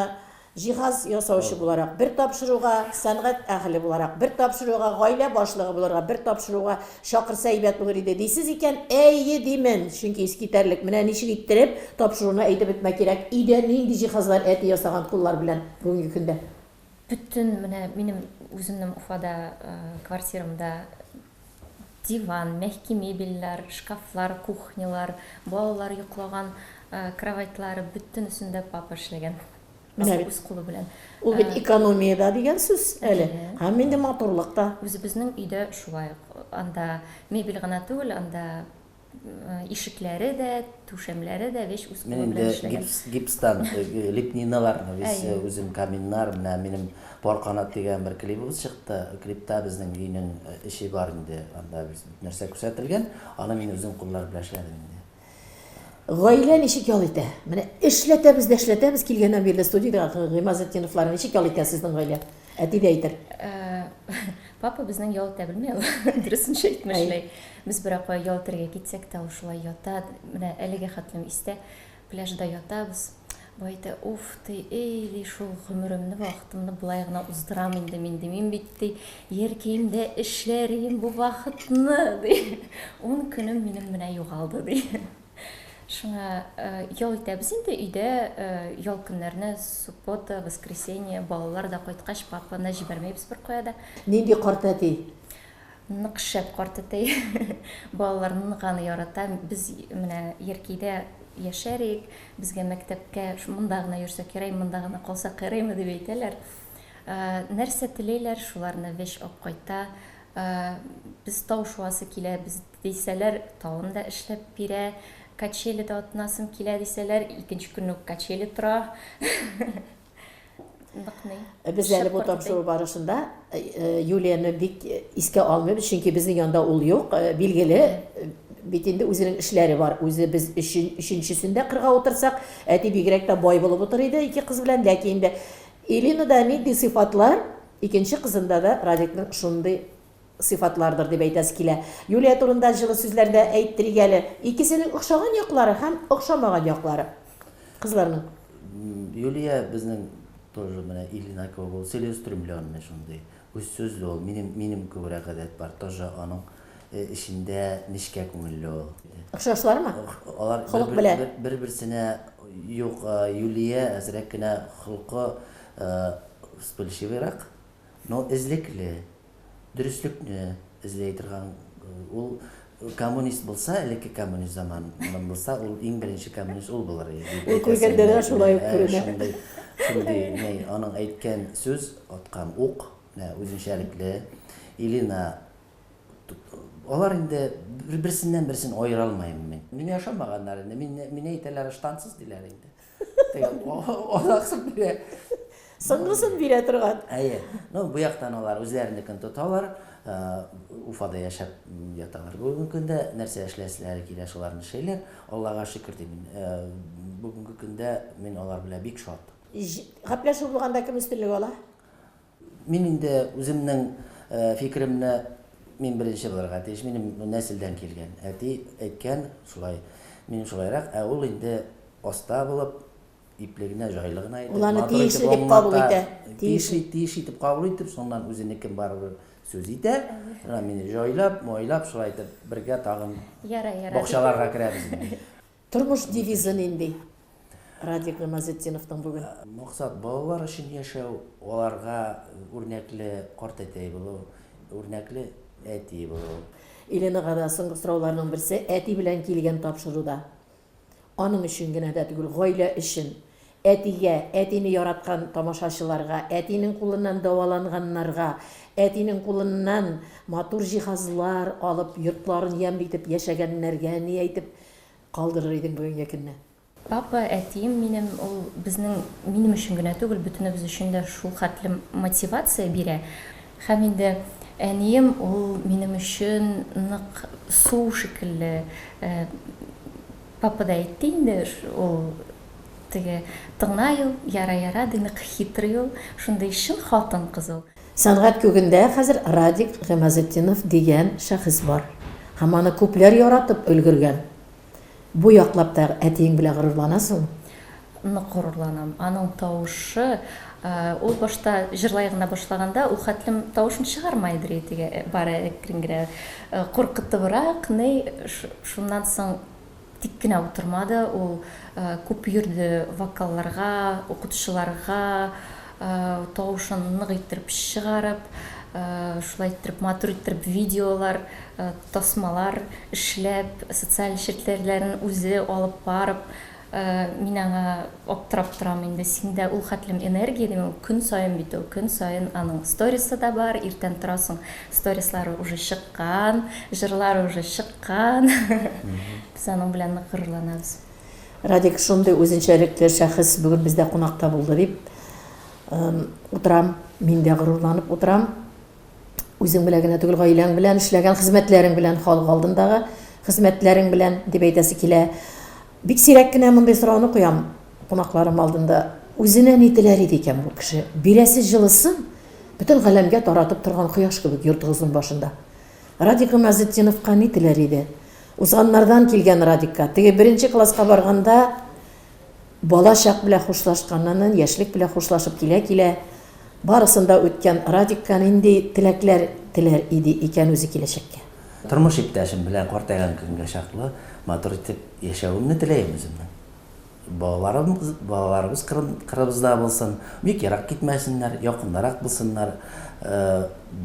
җиһаз ясаучы буларак бер тапшыруга, сәнгать әһеле буларак бер тапшыруга, гаилә башлыгы булырга бер тапшыруга чакырса әйбәт булыр иде дисез икән, әйе димен, чөнки искитәрлек. Менә ничек иттереп тапшыруны әйтеп бетмәк кирәк. Өйдә нинди җиһазлар әти ясаган куллар белән бүгенге көндә? Бөтен менә минем үземнең Уфада квартирамда Диван, мягкий мебельләр, шкафлар, кухнялар, балалар йоклаган кроватьлар, бөтенесен дә папа эшләгән. Менә бит. Үз кулы белән. Ул бит экономия дә дигән сүз әле. Һәм инде матурлык та. Үзебезнең өйдә шулай ук. Анда мебель гына түгел, анда ишекләре дә, түшәмләре дә вещь үз кулы белән эшләгән. Мин инде гипстан лепниналарны весь үзем каминнар, менә минем Пар канат дигән бер клибыбыз чыкты. Клипта безнең өйнең эче бар инде, анда нәрсә күрсәтелгән, аны мин үзем куллар белән эшләдем инде. Гаилә ничек ял итә? Менә эшләтәбез дә эшләтәбез, килгәннән бирле студиядә Гыймазетдиновлар ничек ял итә сезнең гаилә? Әти дә әйтер. Папа безнең ял итә белми ул, дөресен әйтмешләй. Без берәр кая ял итәргә китсәк тә, ул шулай ята. Менә әлегә хәтлем истә, пляжда ятабыз. Бу әйтә, уф, ди, эй, ди, шул гомеремне, вакытымны болай гына уздырам инде мин, ди. Мин бит, ди, Еркиемдә эшләр идем бу вакытны, ди. Ун көнем минем менә югалды, ди. Шуңа ял итәбез инде өйдә, ял көннәрне, суббота, воскресенье, балалар да кайткач, папаны җибәрмибез беркая да. Нинди картәти? Нык шәп картәтәй. Балаларны нык аны ярата. Без менә Еркидә яшәр идек, безгә мәктәпкә монда гына йөрсәк ярый, монда гына калсак ярыймы дип әйтәләр. Нәрсә телиләр, шуларны вещь ап кайта. Без тау шуасы килә, без дисәләр, тауын да эшләп бирә. Качелида атынасым килә дисәләр, икенче көнне үк качели тора. Нык ни. Без әле бу тапшыру барышында Юлияне бик искә алмыйбыз, чөнки безнең янда ул юк. Билгеле, бит инде үзенең эшләре бар. Үзе без өченчесендә кырга утырсак, әти бигрәк тә бай булып утыр иде ике кыз белән, ләкин инде Элинада нинди сыйфатлар, икенче кызында да Радикның шундый сыйфатлардыр дип әйтәсе килә. Юлия турында җылы сүзләр дә әйттерик әле. Икесенең охшаган яклары һәм охшамаган яклары. Кызларның. Юлия безнең тоже менә Элина кебек ул целеустремленный шундый, үзсүзле ул. Минем, минем кебегрәк гадәт бар. Тоже аның эчендә нечкә күңелле ул. Охшашлармы? Алар Холык белән. бер-берсенә юк, Юлия әзрәк кенә холкы вспыльчивыйрак, но эзлекле, дөреслекне эзли торган. Ул коммунист булса, элекке коммунист заманыннан булса, ул иң беренче коммунист ул булыр иде. Ул күргәндә дә шулай ук күренә. Шундый, шундый, ни, аның әйткән сүз, аткан ук, менә үзенчәлекле. Илина Алар инде бер-берсеннән берсен аера алмыйм мин. Мине ошамаганнар инде. Мине, мине әйтәләр ыштансыз диләр инде. Теге азаксын бирә. Соңгысын бирә торган. Әйе. Ну, бу яктан алар үзләренекен тоталар. Уфада яшәп яталар. Бүгенге көндә нәрсә эшләселәре килә, шуларны эшлиләр. Аллага шөкер дим. Бүгенге көндә мин алар белән бик шат. Гәпләшү булганда кем өстенлек ала? Мин инде үземнең фикеремне мин беренче булырга тиеш. Минем нәселдән килгән. Әти әйткән шулай. Мин шулайрак, ә ул инде оста булып, ипле генә, җайлы гына итеп, Ул аны матур итеп тиешле дип кабул аңлата. итә. Тиешле, тиеш итеп кабул итеп, соңыннан үзенекен барыбер сүз итә. Менә мине җайлап, майлап, шулай итеп бергә тагын Ярай, ярай. бакчаларга керәбез инде. Тормыш девизы нинди Радик Гыймазетдиновның бүген? Максат, балалар өчен яшәү, аларга үрнәкле картәтәй булу, үрнәкле әти булу. Еленага да соңгы сорауларның берсе, әти белән килгән тапшыруда. Аның өчен генә дә түгел, гаилә өчен, әтигә, әтине яраткан тамашачыларга, әтинең кулыннан дәваланганнарга, әтинең кулыннан матур җиһазлар алып, йортларын ямьле итеп яшәгәннәргә ни әйтеп Калдырыр идең бүгенге көнне. Папа, әтием минем, ул безнең, минем өчен генә түгел, бөтенебез өчен дә шул хәтле мотивация бирә. Һәм инде әнием, ул минем өчен нык су шикелле. Папа да әйтте инде, ул теге тыңлай ул, яра-яра ди, нык хитрый ул, шундый чын хатын-кыз ул. Сәнгать күгендә хәзер Радик Гыймазетдинов дигән шәхес бар. Һәм аны күпләр яратып өлгергән. Бу яклап та әтиең белән горурланасыңмы? Нык горурланам. Аның тавышы, ул башта җырлай гына башлаганда, ул хәтлем тавышын чыгармайдыр иде, теге бары әкрен генә куркытыбрак, ни, шуннан соң Тик кенә утырмады, ул күп йөрде вокалларга, укытучыларга, тавышын нык иттереп чыгарып, шулай иттереп матур иттереп видеолар, тасмалар эшләп, социаль челтәрләрен үзе алып барып. Мин аңа аптырап торам инде, синдә ул хәтлем энергия, дим, ул көн саен бит ул, көн саен аның сторисы да бар, иртән торасың, сторислары уже чыккан, җырлары уже чыккан. Без аның белән нык горурланабыз. Радик шундый үзенчәлекле шәхес бүген бездә кунакта булды дип утырам, мин дә горурланып утырам. Үзең белән генә түгел, гаиләң белән, эшләгән хезмәтләрең белән, халык алдындагы хезмәтләрең белән дип әйтәсе килә. Бик сирәк кенә мондый сорауны куям кунакларым алдында. Үзенә ни теләр иде икән бу кеше? Бирәсе җылысын бөтен галәмгә таратып торган кояш кебек йортыгызның башында. Радик Гыймазетдиновка ни теләр иде? Узганнардан килгән Радикка. Теге беренче класска барганда Бала чак белән хушлашканнан, яшьлек белән хушлашып килә-килә, барысын да үткән Радикка нинди теләкләр теләр иде икән үзе киләчәккә? Тормыш иптәшем белән картайган көнгә чаклы матур итеп яшәвемне теләем үземнең. Балаларым, балаларыбыз кырыбызда булсын, бик ерак китмәсеннәр, якындарак булсыннар.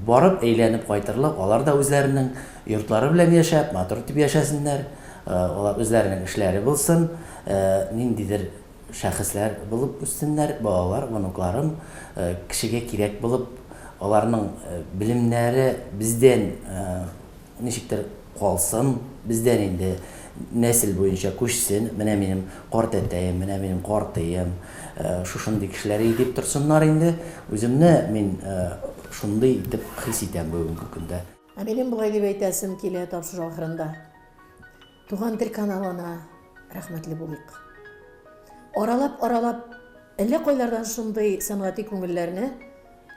Барып әйләнеп кайтырлык, алар да үзләренең йортлары белән яшәп, матур итеп яшәсеннәр. Алар үзләренең эшләре булсын, ниндидер шәхесләр булып үссеннәр, балалар, внукларым кешегә кирәк булып, аларның белемнәре бездән ничектер калсын, бездән инде нәсел буенча күчсен, менә минем картәтәем, менә минем картыем, шушындый кешеләр иде дип торсыннар инде. Үземне мин шундый итеп хис итәм бүгенге көндә. Ә минем болай дип әйтәсем килә тапшыру ахырында. Туган тел каналына рәхмәтле булыйк. Аралап-аралап, әллә кайлардан шундый сәнгати күңелләрне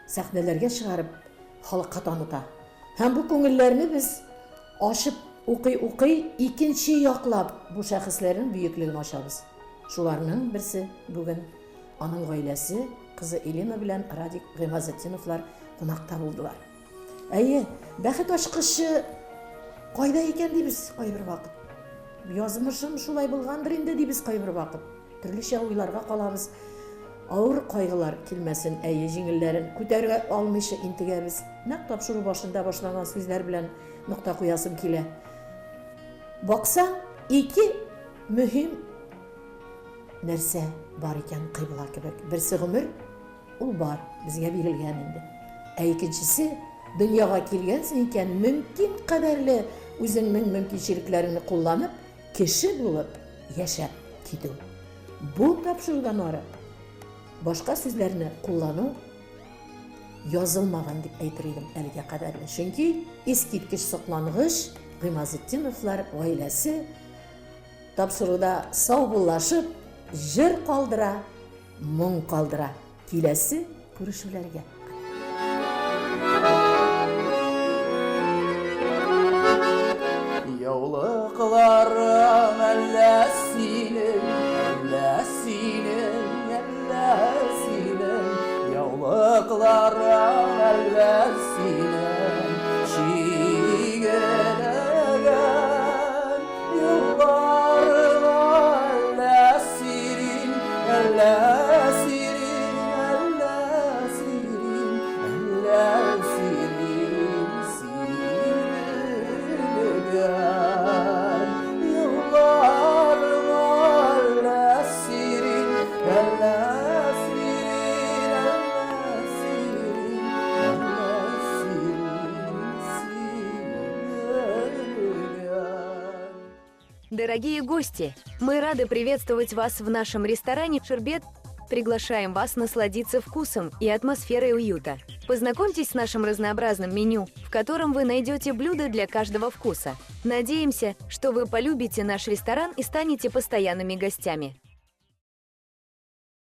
сәхнәләргә чыгарып, халыкка таныта. Һәм бу күңелләрне без ачып укый-укый, икенче яклап бу шәхесләрнең бөеклеген ачабыз. Шуларның берсе бүген аның гаиләсе, кызы Элина белән Радик Гыймазетдиновлар кунакта булдылар. Әйе, бәхет ачкычы кайда икән дибез кайбер вакыт. Язмышым шулай булгандыр инде дибез кайбер вакыт. Төрлечә уйларга калабыз. Авыр кайгылар килмәсен, әйе, җиңелләрен күтәрә алмыйча интегәбез. Нәкъ тапшыру башында башланган сүзләр белән нокта куясым килә. Баксаң, ике мөһим нәрсә бар икән кыйбла кебек. Берсе гомер, Ул бар, безгә бирелгән инде. Ә икенчесе, дөньяга килгәнсең икән, мөмкин кадәрле үзеңнең мөмкинчелекләреңне кулланып, кеше булып яшәп китү. Бу тапшырудан ары башка сүзләрне куллану язылмаган дип әйтер идем әлегә кадәрле. Чөнки искиткеч соклангыч Гыймазетдиновлар гаиләсе тапшыруда саубуллашып, җыр калдыра. Моң калдыра. Киләсе күрешүләргә. Яулыкларың әллә синең, әллә синең, әллә синең, яулыкларың әллә синең, чигелгән юлларың әллә сирин, әллә сирин, әллә сирин, әллә сирин, сирелгән юлларың әллә сирин, әллә сирин, әллә сирин, әллә сирин, сирелгән. Дорогие гости, мы рады приветствовать вас в нашем ресторане «Шербет». Приглашаем вас насладиться вкусом и атмосферой уюта. Познакомьтесь с нашим разнообразным меню, в котором вы найдете блюда для каждого вкуса. Надеемся, что вы полюбите наш ресторан и станете постоянными гостями.